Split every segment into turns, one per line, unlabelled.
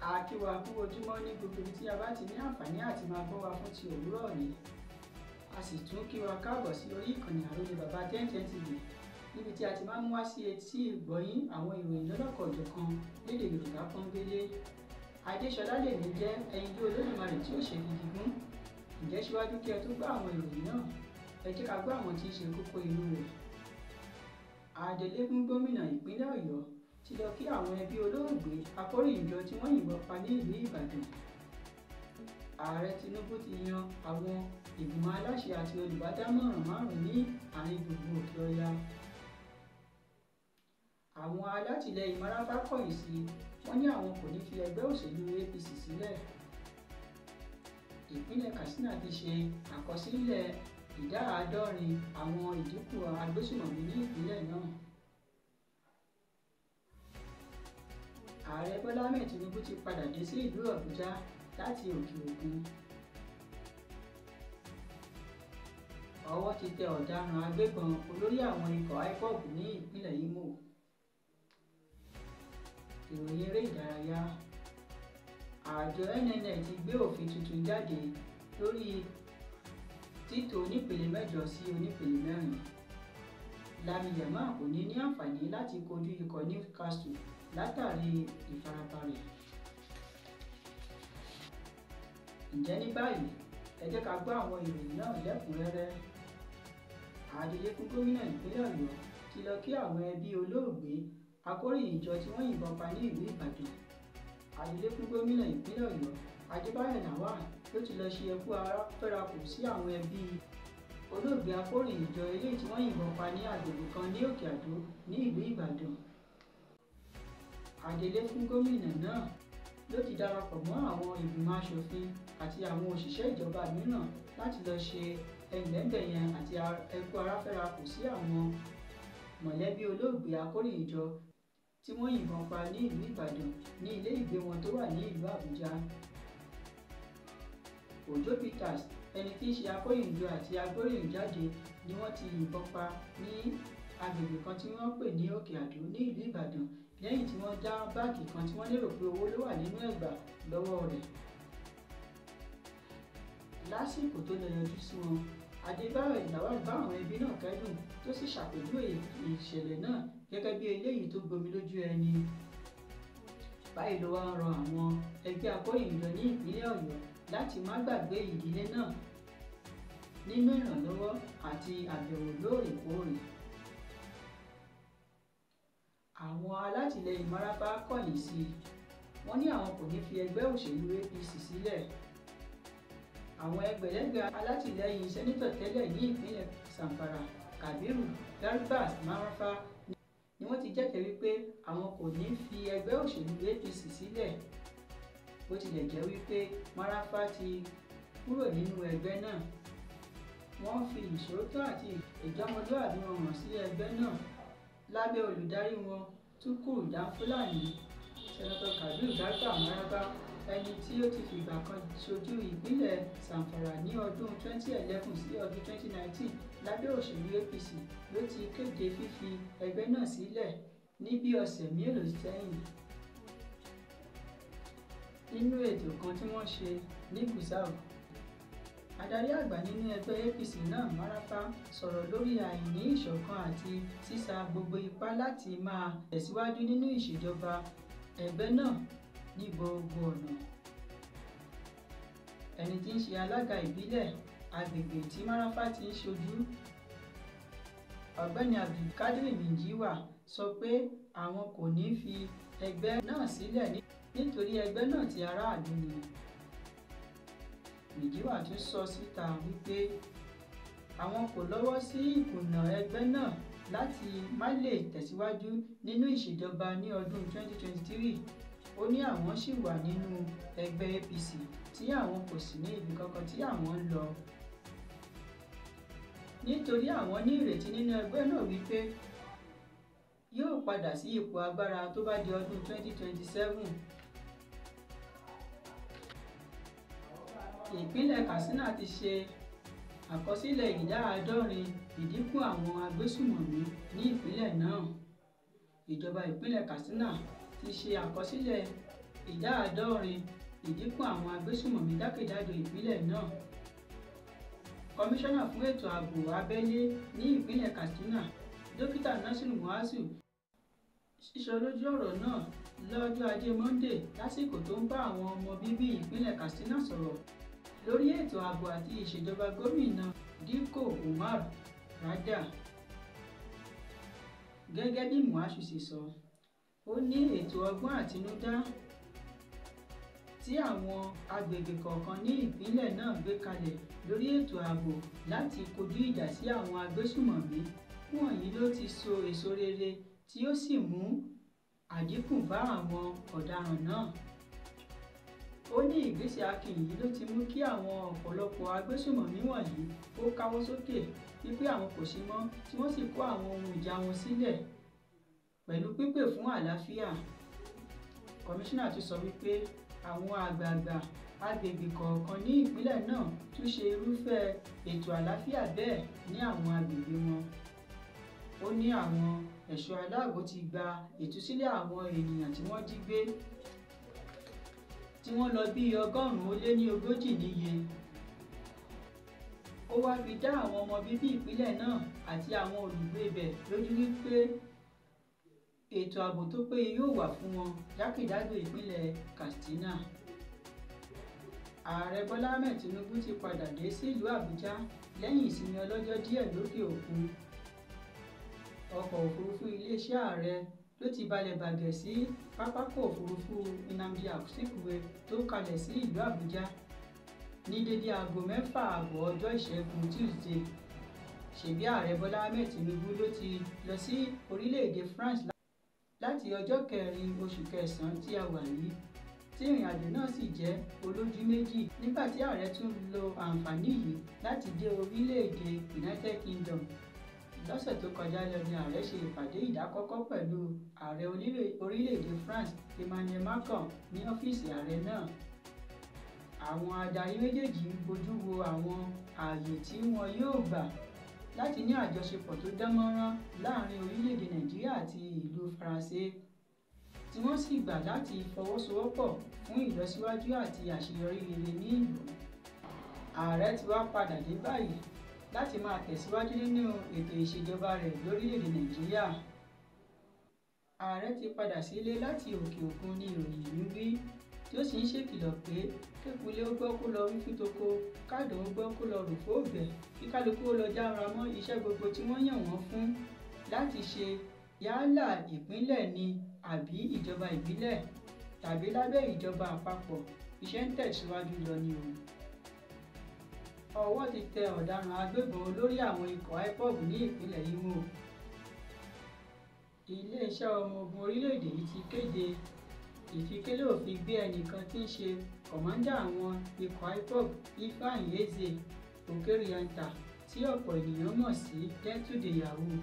A kí wa kú ojúmọ́ ní gbogbo ibi tí a bá ti ní àǹfààní àti máa gbọ́ wa fún ti òwúrọ̀ òní. A sì tún kí wa káàbọ̀ sí orí ìkànnì Àrólé Bàbá 1010 TV níbi tí a ti máa ń wá sí etí ìgbọ́yín àwọn ìròyìn lọ́lọ́kan-ò-jọ̀kan lédè Yorùbá pọ́nbélé. Adéṣọlá lèmi jẹ́ ẹyinjú Olódùmarè tí ó ṣe fi gígùn. Ǹjẹ́ síwájú kí ẹ tó gbọ́ àwọn ìròyìn náà, ẹ jẹ́ ká gbọ́ àwọn tí í ṣe kókó inú rẹ̀. Adelé fún gómìnà ìpínlẹ̀ Ọ̀yọ́ ti lọ kí àwọn ẹbí olóògbé akórìíjọ tí wọ́n yìnbọn pa ní ìlú Ìbàdàn. Ààrẹ Tinubu ti yan àwọn ìgbìmọ̀ aláṣẹ àti olùbádámọ̀ràn márùn-ún ní àárín gbùngbùn Òkè Ọya. Àwọn alátìlẹyìn Marafa kọ̀yìn sí wọ́n ní àwọn kò ní fi ẹgbẹ́ òṣèlú APC sílẹ̀. Ìpínlẹ̀ Katsina ti ṣe àkọsílẹ̀ ìdá 70 àwọn ìdínkù agbésùmọ̀mí ní ìpínlẹ̀ náà. Ààrẹ Bọ́lá Ahmed Tinubu ti padà dé sí ìlú Àbújá láti òkè òkun. Ọwọ́ ti tẹ ọ̀daràn agbébọn olórí àwọn ikọ̀ IPOB ní ìpínlẹ̀ Imo. Ìròyìn eré ìdárayá. Àjọ NNL ti gbé òfin tuntun jáde lórí títò onípele 8 sí onípele 4. Lamine Yamal kò ní ní àǹfààní láti kojú ikọ̀ Newcastle látàrí ìfarapa rẹ̀. Ǹjẹ́ ní báyìí, ẹ jẹ́ ká gbọ́ àwọn ìròyìn náà lẹ́kùnrẹ́rẹ́. Adelé fún gómìnà ìpínlẹ̀ Ọ̀yọ́ ti lọ kí àwọn ẹbí olóògbé akórìíjọ tí wọ́n yìnbọn pa ní ìlú Ìbàdàn. Adelé fún gómìnà ìpínlẹ̀ Ọ̀yọ́ Adébáyọ̀ Lawal ló ti lọ ṣe ẹkú ara fẹ́rakù sí àwọn ẹbí olóògbé akórìíjọ eléyìí tí wọ́n yìnbọn pa ní agbègbè kan ní Òkè Àdó ní ìlú Ìbàdàn. Adelé fún gómìnà náà ló ti darapọ̀ mọ́ àwọn ìgbìmọ̀ aṣòfin àti àwọn òṣìṣẹ́ ìjọba mìíràn láti lọ ṣe ẹ̀ńlẹ́ńbẹ̀yẹn àti ẹkú ara fẹ́rakù sí àwọn mọ̀lẹ́bí olóògbé akórìíjọ tí wọ́n yìnbọn pa ní ìlú Ìbàdàn ní ilé ìgbé wọn tó wà ní ìlú Àbújá. Òjó Peters, ẹni tí í ṣe akórìíjọ àti agbóròyìnjáde ni wọ́n ti yìnbọn pa ní agbègbè kan tí wọ́n pè ní Òkè Àdó ní ìlú Ìbàdàn lẹ́yìn tí wọ́n já báàgì kan tí wọ́n lérò pé owó ló wà nínú ẹ̀ gbà lọ́wọ́ rẹ̀. Lásìkò tó lọ yọjú sí wọn, Adébáyọ̀ Lawal bá àwọn ẹbí náà kẹ́dùn tó sì ṣàpèjúwe ìṣẹ̀lẹ̀ náà gẹ́gẹ́ bí eléyìí tó gbomi lójú ẹni. Báyìí ló wá ń rọ àwọn ẹgbẹ́ akórìíjọ ní ìpínlẹ̀ Ọ̀yọ́ láti má gbàgbé ìdílé náà nínú ìrànlọ́wọ́ àti àbẹ̀wò lóòrèkóòrè. Àwọn alátìlẹyìn Marafa kọ̀yìn sí wọ́n ní àwọn kò ní fi ẹgbẹ́ òṣèlú APC sílẹ̀. Àwọn ẹgbẹ̀lẹ́gbẹ̀ alátìlẹyìn sẹ́nítọ̀ tẹ́lẹ̀ ní ìpínlẹ̀ Zamfara Kabiru Garba Marafa ni wọ́n ti jẹ́jẹ̀ẹ́ wípé àwọn kò ní fi ẹgbẹ́ òṣèlú APC sílẹ̀. Bó tilẹ̀ jẹ́ wípé Marafa ti kúrò nínú ẹgbẹ́ náà, wọ́n fi ìṣòótọ́ àti ìjọmọlúàbí wọn hàn sí ẹgbẹ́ náà lábẹ́ olùdarí wọn Tukur Danfulani. Sẹ́nẹ́tọ̀ Kabiru Garba Marafa, ẹni tí ó ti fìgbà kan ṣojú ìpínlẹ̀ Zamfara ní ọdún 2011 sí ọdún 2019 lábẹ́ òṣèlú APC ló ti kéde fífi ẹgbẹ́ náà sílẹ̀ ní bí ọ̀sẹ̀ mélòó sẹ́yìn. Nínú ètò kan tí wọ́n ṣe ní Gusau, adarí àgbà nínú ẹgbẹ́ APC náà Marafa sọ̀rọ̀ lórí àìní ìṣọ̀kan àti sísa gbogbo ipá láti máa tẹ̀síwájú nínú ìṣèjọba ẹgbẹ́ náà ní gbogbo ọ̀nà. Ẹni tí ń ṣe alága ìbílẹ̀ agbègbè tí Marafa ti ń ṣojú, Ọ̀gbẹ́ni Abdulkadir Minjiwa sọ pé àwọn kò ní fi ẹgbẹ́ náà sílẹ̀ nítorí ẹgbẹ́ náà ti aráàlú ni. Minjiwa tún sọ síta wípé àwọn kò lọ́wọ́ sí ìkùnà ẹgbẹ́ náà láti má lè tẹ̀síwájú nínú ìṣèjọba ní ọdún 2023. Ó ní àwọn ṣì wà nínú ẹgbẹ́ APC tí àwọn kò sì ní ibi kankan tí àwọn ń lọ. Nítorí àwọn ní ìrètí nínú ẹgbẹ́ náà wípé yóò padà sí ipò agbára tó bá di ọdún 2027. Ìpínlẹ̀ Katsina ti ṣe àkọsílẹ̀ ìdá 70 ìdínkù àwọn agbésùmọ̀mí ní ìpínlẹ̀ náà. Ìjọba ìpínlẹ̀ Katsina ti ṣe àkọsílẹ̀ 70% ìdínkù àwọn agbésùmọ̀mí jákèjádò ìpínlẹ̀ náà. Kọmíṣánná fún ètò ààbò abẹ́lé ní ìpínlẹ̀ Katsina, Dókítà Nasiru Muazu, sísọ lójú ọ̀rọ̀ náà lọ́jọ́ Ajé Monde lásìkò tó ń bá àwọn ọmọ bíbí ìpínlẹ̀ Katsina sọ̀rọ̀ lórí ètò ààbò àti ìṣèjọba gómìnà Dikko Umar Radda. Gẹ́gẹ́ bí Muazu ṣe sọ, ó ní ètò ọgbọ́n àtinúdá tí àwọn agbègbè kọ̀ọ̀kan ní ìpínlẹ̀ náà gbé kalẹ̀ lórí ètò ààbò láti kojú ìjà sí àwọn agbésùmọ̀mí wọ̀nyí ló ti so èso rere tí ó sì mú àdínkù bá àwọn ọ̀daràn náà. Ó ní ìgbésẹ̀ akin yìí ló ti mú kí àwọn ọ̀pọ̀lọpọ̀ agbésùmọ̀mí wọ̀nyí ó káwọ́ sókè wípé àwọn kò sí mọ́, tí wọ́n sì kó àwọn ohun ìjà wọn sílẹ̀ pẹ̀lú pípè fún àlàáfíà. Kọmíṣánná tún sọ wípé àwọn àgbààgbà agbègbè kọ̀ọ̀kan ní ìpínlẹ̀ náà tún ṣe irúfẹ́ ètò àlàáfíà bẹ́ẹ̀ ní àwọn agbègbè wọn. Ó ní àwọn ẹ̀ṣọ́ aláàbò ti gba ìtúsílẹ̀ àwọn ènìyàn tí wọ́n jí gbé tí wọ́n lọ bí 140 níye. Ó wá fi dá àwọn ọmọ bíbí ìpínlẹ̀ náà àti àwọn olùgbé ibẹ̀ lójú wípé ètò ààbò tó péye yóò wà fún wọn jákèjádò ìpínlẹ̀ Katsina. Ààrẹ Bọ́lá Ahmed Tinubu ti padà dé sílùú Àbújá lẹ́yìn ìsinmi ọlọ́jọ́ díẹ̀ lókè òkun. Ọkọ̀ òfurufú iléeṣẹ́ ààrẹ ló ti balẹ̀ bàgẹ̀ sí pápákọ̀ òfurufú Nnamdi Azikiwe tó kalẹ̀ sí ìlú Àbújá ní dédé aago 6:30 ọjọ́ Ìṣẹ́gun Tuesday. Ṣèbí Ààrẹ Bọ́lá Ahmed Tinubu ló ti lọ sí orílẹ̀-èdè France láti ọjọ́ 4 oṣù kẹsàn-án tí a wà yìí, tí ìrìnàjò náà sì jẹ́ olójú méjì nígbà tí ààrẹ tún lo àǹfààní yìí láti dé orílẹ̀-èdè United Kingdom. Lọ́sẹ̀ tó kọjá lọ ni ààrẹ ṣe ìpàdé ìdákọ́ńkọ́ pẹ̀lú ààrẹ orílẹ̀-èdè France Emmanuel Macron ní ọ́fíìsì ààrẹ náà. Àwọn adarí méjèèjì ń bójú wo àwọn ààyè tí wọn yóò gbà láti ní àjọṣepọ̀ tó dán mọ́rán láàrin orílẹ̀-èdè Nàìjíríà àti ìlú Faransé, tí wọ́n sì gbà láti fọwọ́sowọ́pọ̀ fún ìlọsíwájú àti àṣeyọrí rere ní ìlú. Ààrẹ ti wá padà dé báyìí láti máa tẹ̀síwájú nínú ètò ìṣèjọba rẹ̀ lórílẹ̀-èdè Nàìjíríà. Ààrẹ ti padà sílé láti òkè òkun ní ìròyìn yìí ń wí, tí ó sì ń ṣèkìlọ̀ pé kékulé ó gbọ́ kó lọ wí fún toko, kádàn ó gbọ́ kó lọ rò fóògbẹ̀, kí kálukú ó lọ jára mọ́ iṣẹ́ gbogbo tí wọ́n yàn wọ́n fún láti ṣe, yálà ìpínlẹ̀ ni àbí ìjọba ìbílẹ̀ tàbí lábẹ́ ìjọba àpapọ̀. Iṣẹ́ ń tẹ̀síwájú lọ ni o. Ọwọ́ ti tẹ ọ̀daràn agbébọn olórí àwọn ikọ̀ IPOB ní ìpínlẹ̀ Imo. Iléeṣẹ́ ọmọ ogun orílẹ̀-èdè yìí ti kéde ìfikélé òfin gbé ẹnìkan tí ń ṣe kọ̀mándà àwọn ikọ̀ IPOB, Ifeanyi Eze Okerianta, tí ọ̀pọ̀ ènìyàn mọ̀ sí Gentle de Yahoo.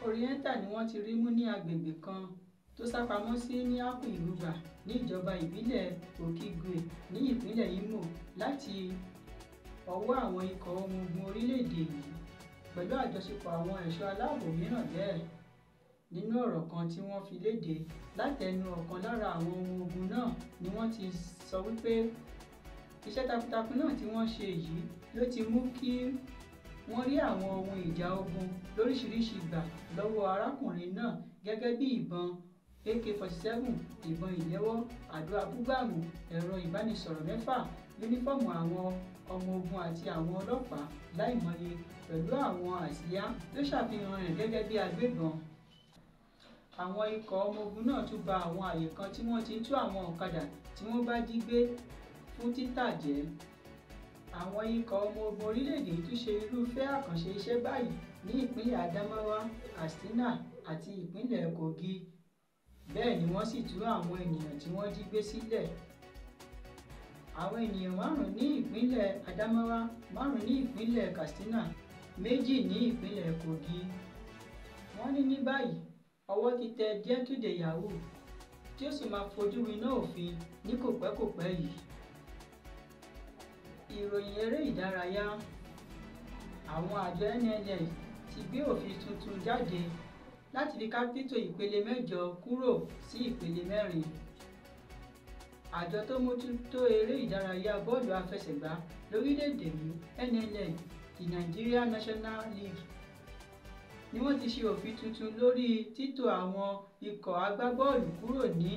Orienta ni wọ́n ti rí mú ní agbègbè kan tó sápamọ́ sí ní Akwu-Ìrúgbà ní ìjọba ìbílẹ̀ Okigwe ní ìpínlẹ̀ Imo láti ọwọ́ àwọn ikọ̀ ọmọ ogun orílẹ̀-èdè yìí pẹ̀lú àjọṣepọ̀ àwọn ẹ̀ṣọ́ aláàbò mìíràn bẹ́ẹ̀. Nínú ọ̀rọ̀ kan tí wọ́n fi léde látẹnu ọ̀kan lára àwọn ọmọ ogun náà ni wọ́n ti sọ wípé iṣẹ́ takuntakun náà tí wọ́n ṣe yìí ló ti mú kí wọ́n rí àwọn ohun ìjà ogun lóríṣiríṣi gbà lọ́wọ́ arákùnrin náà gẹ́gẹ́ bí ìbọn AK-47, ìbọn ìléwọ́, àdó abúgbàmù, ẹ̀rọ ìbánisọ̀rọ̀ 6, yúnífọ́ọ̀mù àwọn ọmọ ogun àti àwọn ọlọ́pàá láìmọye pẹ̀lú àwọn àsíá tó ṣàfihàn rẹ̀ gẹ́gẹ́ bí agbébọn. Àwọn ikọ̀ ọmọ ogun náà tún ba àwọn àyè kan tí wọ́n ti ń tú àwọn ọ̀kadà tí wọ́n bá jí gbé fún títà jẹ́. Àwọn ikọ̀ ọmọ ogun orílẹ̀-èdè yìí tún ṣe irúfẹ́ àkànṣe iṣẹ́ báyìí ní ìpínlẹ̀ Adamawa, Katsina àti ìpínlẹ̀ Kogi. Bẹ́ẹ̀ ni wọ́n sì tú àwọn ènìyàn tí wọ́n jí gbé sílẹ̀. Àwọn ènìyàn 5 ní ìpínlẹ̀ Adamawa, 5 ní ìpínlẹ̀ Katsina, 2 ní ìpínlẹ̀ Kogi. Wọ́n ní ní báyìí ọwọ́ ti tẹ Gentle de Yahoo tí ó sì máa fojú winá òfin ní kòpẹ́kòpẹ́ yìí. Ìròyìn eré ìdárayá. Àwọn àjọ NLL ti gbé òfin tuntun jáde láti fi kápítò ìpele 8 kúrò sí ìpele 4. Àjọ tó mójútó eré ìdárayá bọ́ọ̀lù àfẹsẹ̀gbá lórílẹ̀-èdè yìí NLN, the Nigeria National League, ni wọ́n ti ṣe òfin tuntun lórí títò àwọn ikọ̀ agbábọ́ọ̀lù kúrò ní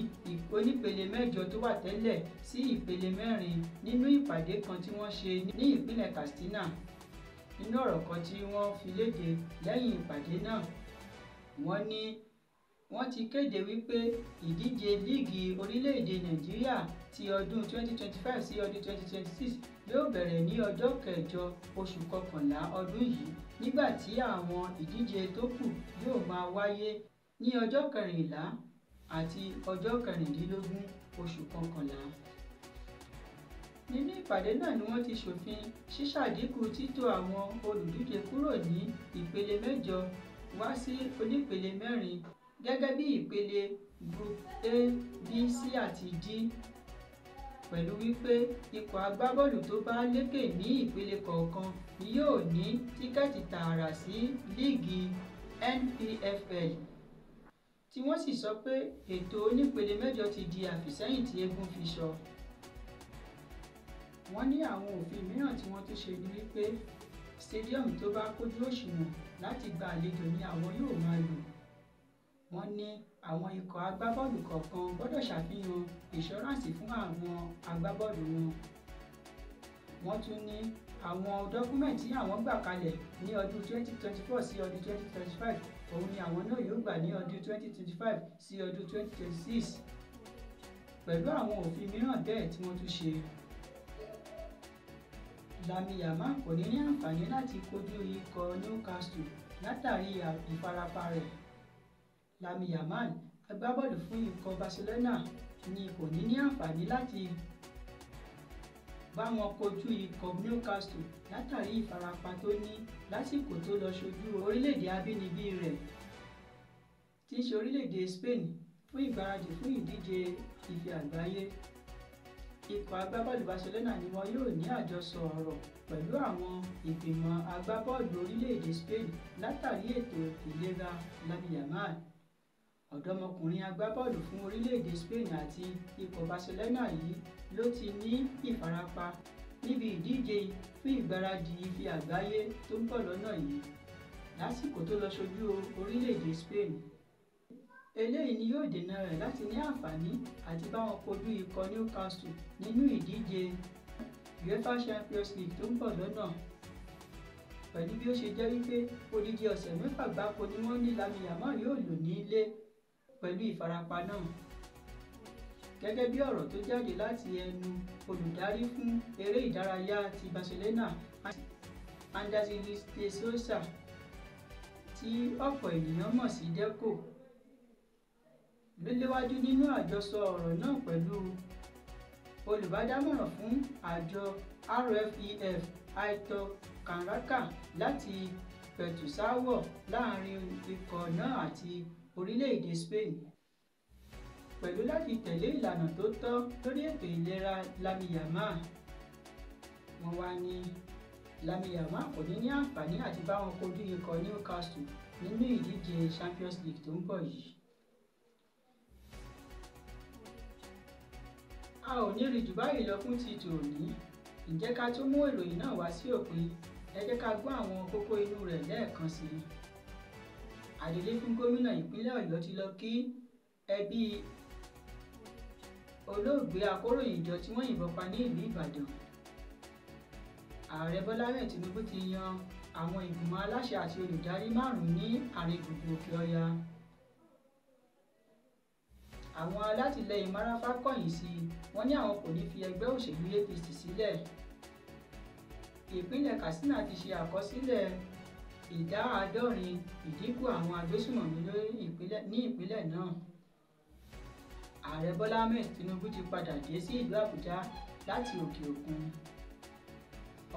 onípele mẹ́jọ tó wà tẹ́lẹ̀ sí ìpele mẹ́rin nínú ìpàdé kan tí wọ́n ṣe ní ìpínlẹ̀ Katsina. Nínú ọ̀rọ̀ kan tí wọ́n fi léde lẹ́yìn ìpàdé náà, wọ́n ní wọ́n ti kéde wípé ìdíje líìgì orílẹ̀-èdè Nàìjíríà ti ọdún 2025 sí ọdún 2026 yóò bẹ̀rẹ̀ ní ọjọ́ kẹjọ oṣù kọkànlá ọdún yìí, nígbà tí àwọn ìdíje tó kù yóò máa wáyé ní ọjọ́ kẹrìnlá àti ọjọ́ kẹrìndínlógún oṣù kọkànlá. Nínú ìpàdé náà ni wọ́n ti ṣòfin ṣíṣàdínkù títò àwọn olùdíje kúrò ní ìpele mẹ́jọ wá sí onípele mẹ́rin gẹ́gẹ́ bí ìpele Group A, B, C àti D, pẹ̀lú wípé ikọ̀ agbábọ́ọ̀lù tó bá lékè ní ìpele kọ̀ọ̀kan ni yóò ní tíkẹ́ẹ̀tì tààrà sí líìgì NPFL, tí wọ́n sì sọ pé ètò onípele mẹ́jọ ti di àfìsẹ́yìn tí eégún fi sọ. Wọ́n ní àwọn òfin mìíràn tí wọ́n tún ṣe ni wípé stadium tó bá kójú òṣùwọ̀n láti gba àlejò ni àwọn yóò máa lò. Wọ́n ní àwọn ikọ̀ agbábọ́ọ̀lù kọ̀ọ̀kan gbọ́dọ̀ ṣàfihàn ìṣọ́ráǹsì fún àwọn agbábọ́ọ̀lù wọn. Wọ́n tún ní àwọn dọ́kúmẹ̀ntì tí àwọn gbà kalẹ̀ ní ọdún 2024 sí ọdún 2025 òun ni àwọn náà yóò gbà ní ọdún 2025 sí ọdún 2026 pẹ̀lú àwọn òfin mìíràn bẹ́ẹ̀ tí wọ́n tún ṣe. Lamine Yamal kò ní ní àǹfààní láti kojú ikọ̀ Newcastle látàrí ìfarapa rẹ̀. Lamine Yamal, agbábọ́ọ̀lù fún ikọ̀ Barcelona, ni kò ní ní àǹfààní láti bá wọn kojú ikọ̀ Newcastle látàrí ìfarapa tó ní lásìkò tó lọ ṣojú orílẹ̀-èdè abínibí rẹ̀ tí í ṣe orílẹ̀-èdè Spain fún ìgbáradì fún ìdíje ife àgbáyé. Ikọ̀ agbábọ́ọ̀lù Barcelona ni wọn yóò ní àjọsọ ọ̀rọ̀ pẹ̀lú àwọn ìgbìmọ̀ agbábọ́ọ̀lù orílẹ̀-èdè Spain látàrí ètò ìlera Lamine Yamal. Ọ̀dọ́mọkùnrin agbábọ́ọ̀lù fún orílẹ̀-èdè Spain àti ikọ̀ Barcelona yìí ló ti ní ìfarapa níbi ìdíje fún ìgbáradì ife àgbáyé tó ń bọ̀ lọ́nà yìí lásìkò tó lọ ṣojú orílẹ̀-èdè Spain. Eléyìí ni yóò dènà rẹ̀ láti ní àǹfààní àti bá wọn kojú ikọ̀ Newcastle nínú ìdíje UEFA Champions League tó ń bọ̀ lọ́nà, pẹ̀lú bí ó ṣe jẹ́ wípé odidi ọ̀sẹ̀ mẹ́fà gbáko ni wọ́n ní Lamine Yamal yóò lò nílé pẹ̀lú ìfarapa náà. Gẹ́gẹ́ bí ọ̀rọ̀ tó jáde láti ẹnu olùdarí fún eré ìdárayá ti Barcelona, Anders Luis de Sousa, tí ọ̀pọ̀ ènìyàn mọ̀ sí Deco, ló léwájú nínú àjọsọ ọ̀rọ̀ náà pẹ̀lú olùbádámọ̀ràn fún àjọ RFEF Aitor Karanka láti pẹ̀tù sáwọ̀ láàrin ikọ̀ náà àti orílẹ̀-èdè Spain, pẹ̀lú láti tẹ̀lé ìlànà tó tọ́ lórí ètò ìlera Lamine Yamal. Wọ́n wá ní Lamine Yamal kò ní ní àǹfààní àti bá wọn kojú ikọ̀ Newcastle nínú ìdíje Champions League tó ń bọ̀ yìí. A ò ní rí jù báyìí lọ fún ti tòní. Ǹjẹ́ ká tó mú ìròyìn náà wá sí òpin, ẹ jẹ́ ká gbọ́ àwọn kókó inú rẹ̀ lẹ́ẹ̀kan sí i. Adelé fún gómìnà ìpínlẹ̀ Ọ̀yọ́ ti lọ kí ẹbí olóògbé akóròyìnjọ tí wọ́n yìnbọn pa ní ìlú Ìbàdàn. Ààrẹ Bọ́lá Ahmed Tinubu ti yan àwọn ìgbìmọ̀ aláṣẹ àti olùdarí márùn-ún ní àárín gbùngbùn Òkè Ọya. Àwọn alátìlẹyìn Marafa kọ̀yìn sí i, wọ́n ní àwọn kò ní fi ẹgbẹ́ òṣèlú APC sílẹ̀. Ìpínlẹ̀ Katsina ti ṣe àkọsílẹ̀ ìdá 70 ìdínkù àwọn agbésùmọ̀mí ní ìpínlẹ̀ náà. Ààrẹ Bọ́lá Ahmed Tinubu ti padà dé sí ìlú Àbújá láti òkè òkun.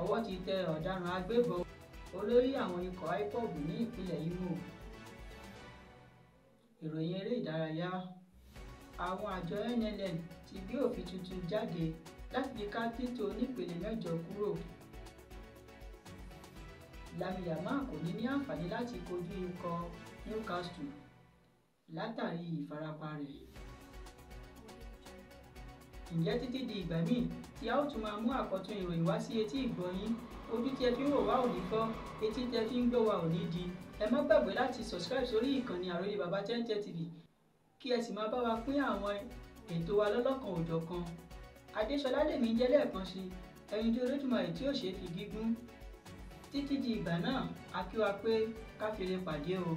Ọwọ́ ti tẹ ọ̀daràn agbébọn olórí àwọn ikọ̀ IPOB ní ìpínlẹ̀ Imo. Ìròyìn eré ìdárayá. Àwọn àjọ NLN ti gbé òfin tuntun jáde láti fi ká títò onípele mẹ́jọ kúrò. Lamine Yamal kò ní ní àǹfààní láti kojú ikọ̀ Newcastle látàrí ìfarapa rẹ̀. Ǹjẹ́ títí di ìgbà míì tí a ó tún máa mú àkọ́tún ìròyìn wá sí etí ìgbọ́ yín, ojú tí ẹ fi ń wò wá ò ní fọ́, etí tí ẹ fi ń gbọ́ wá ò ní di. Ẹ má gbàgbé láti subscribe sórí ìkànnì Àròlé Bàbá Ten Ten TV kí ẹ sì máa bá wa pín àwọn ètò wa lọ́lọ́kan òjọ̀kan. Adéṣọlá lèmi jẹ́ lẹ́ẹ̀kan sí, ẹyin tí Olódùmarè tí ò ṣeé fi gígùn. Títí di ìgbà náà, a kí wa pé ká fi re pàdé o.